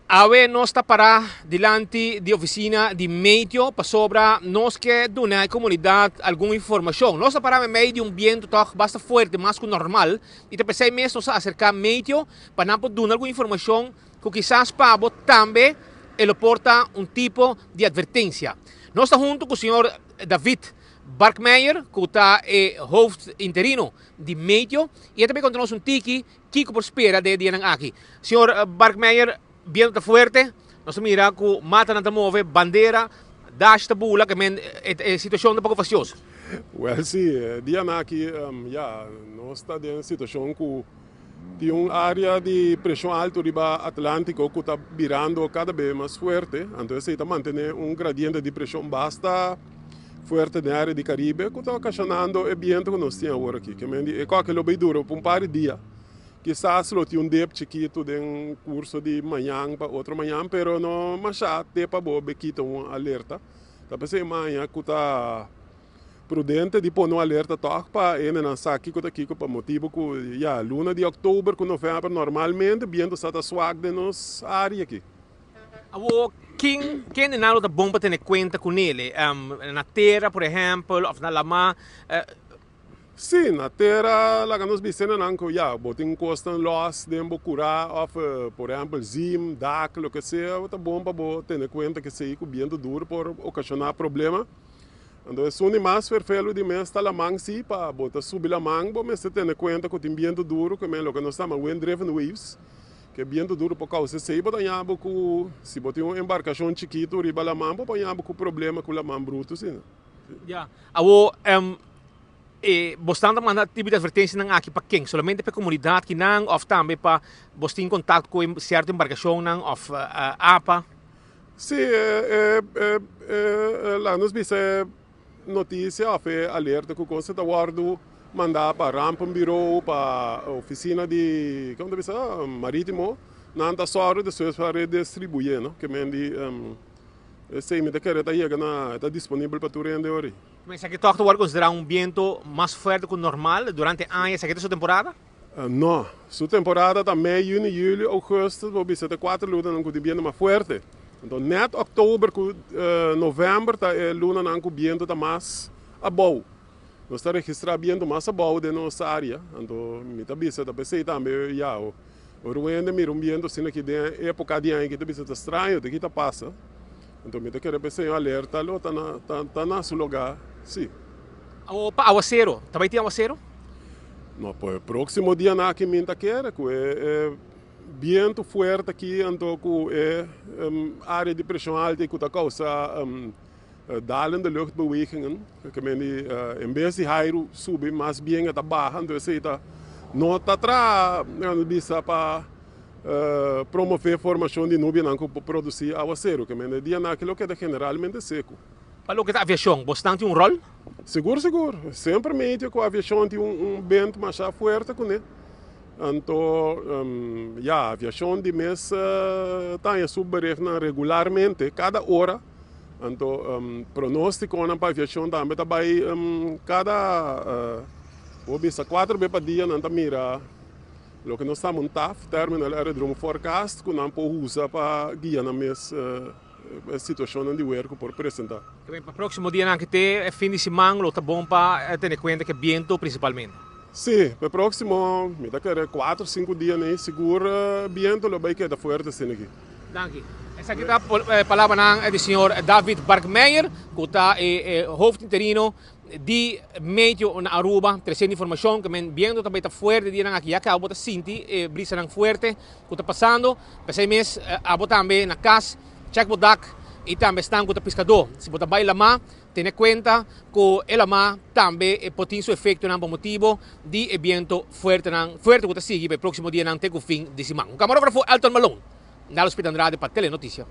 Awe nos ta pará dilanti di ofisina di Meteo pasobra nos ke duna e komunidat algun informashon. Nos ta pará meimei di un bientu tòg basta fuerte, mas ku normal, i ta p'esei mes nos a aserká Meteo pa nan por duna algun informashon ku kisas pa bo tambe e lo por ta un tipo di atvertensia. Nos ta huntu ku señor David Barkmeijer ku ta e hoofd interino di Meteo i e ta bai konta nos un tiki Kiko por spera den e dianan aki? Señor Barkmeijer, bientu ta fuerte, nos ta mira ku matanan ta move, bandera, dash ta bula, ke men e situashon ta poko fastioso. Wèl si, e dianan aki ya, nos ta den situashon ku tin un área di preshon altu riba Atlántiko ku ta birando kada be mas fuerte, anto esei ta mantené un gradiente di preshon basta fuerte den área di Karibe ku ta okashonando e bientu ku nos tin awor aki. Ke men di e kòke lo bai dura pa un par di dia. Kisas lo tin un dip chikitu den kurso di mañan pa otro mañan, pero no masha te pa bo be kita un alerta. Ta p'esei maña ku ta prudente di pone un alerta tòg pa hendenan sa kiko ta kiko pa motibu ku ya luna di òktober ku novèmber normalmente bientu sa ta swak den nos área aki. Awor, ken kendenan lo ta bon pa tene kuenta ku nele? Na tera, por ehèmpel, òf na lamá? Sí, na tera laga nos bisa hendenan ku ya, bo tin kosnan lòs den bo kurá òf, por ehèmpel, zim, dak, loke sea, ta bon pa bo tene kuenta ku esei ku bientu duru por okashoná problema. Anto esun di mas ferfelu di mes ta laman, sí, pa bo ta subi laman bo mester tene kuenta ku tin bientu duru, ku men loke nos ta yama wind driven waves. Ke bientu duru por kousa esei bo ta haña bo ku si bo tin un embarkashon chikitu riba laman bo por haña bo ku problema ku laman brutu asina. Ya. Awor e bosnan ta manda tipo di advertensianan aki pa ken? Solamente pa e komunidat kinan òf tambe pa bos tin kontakto ku e sierto embarkashonnan òf apa? Si e laga nos bisa e Notisia òf e alerta ku kos ta wòrdu mandá pa Rampenbureau, pa ofisina di, komo ta bisa, maritimo, nan ta sòru despues pa redistribuyé, no? Ke men di esei mi ta kere ta yega na, ta disponibel pa tur hende ori. Esaki tòg ta wòrdu konsiderá un bientu mas fuerte ku normal durante aña? Esaki ta su temporada? No. Su temporada ta mei, yüni, yüli, ougùstus, bo bisa ta e kuater lunanan ku tin bientu mas fuerte. Anto nèt òktober ku novèmber ta e lunanan ku bientu ta mas abou. Nos ta registrá bientu mas abou den nos área. Anto mi ta bisa ta p'esei tambe ya ora un hende mira un bientu asina aki den e époka di aña aki ta bisa ta straño ta ki ta pasa. Anto mi ta kere p'esei un alerta lo ta na ta na su lugá si. Awor pa awaseru, ta bai tin awaseru? No, pa e próksimo dianan aki mi ta kere ku e bientu fuerte aki anto ku e área di preshon altu ku ta kousa dalende luchtbewegingen, ke men di en bes di hairu subi mas bien e ta baha, anto esei ta no ta traha bisa pa promove formashon di nubianan ku por produsí awaseru, ke men e dianan aki lo keda generalmente seku. Pa loke ta aviashon, bosnan tin un ròl? Sigur sigur, semper medio ku aviashon tin un bent masha fuerte kuné. Anto ya, aviashon di mes ta haña su berichtnan regularmente, kada ora. Anto pronostikonan pa aviashon tambe ta bai kada, bo bisa kuater be pa dia nan ta mira loke nos ta un TAF, Terminal Aerodrome Forecast, ku nan por usa pa guia nan mes. E situacionnan di weer cu por presenta. Pa proximo dianan aki te e fin di siman lo ta bon pa tene cuenta cu e biento principalmente. Si, pa e proximo mi ta kere cuatro cinco dia nei sigur biento lo bay keda fuerte asina aki. Danki. Esaki ta palabranan di señor David Barkmeijer cu ta e hoofd interino di meteo na Aruba treciendo informacion cu men biento ta bay ta fuerte dianan aki ya caba bo ta sinti e brisanan fuerte. Ku ta pasando, p'esei mes abo tambe na kas chèk bo dak i tambe esnan ku ta piskadó. Si bo ta bai lamá, tene kuenta ku e lamá tambe e por tin su efektonan pa motibu di e biento fuertenan fuerte ku ta sigui pa e próksimo dianan te ku fin di siman. Un kamarógrafo Elton Malone, Nalo Speed Andrade pa Telenoticia.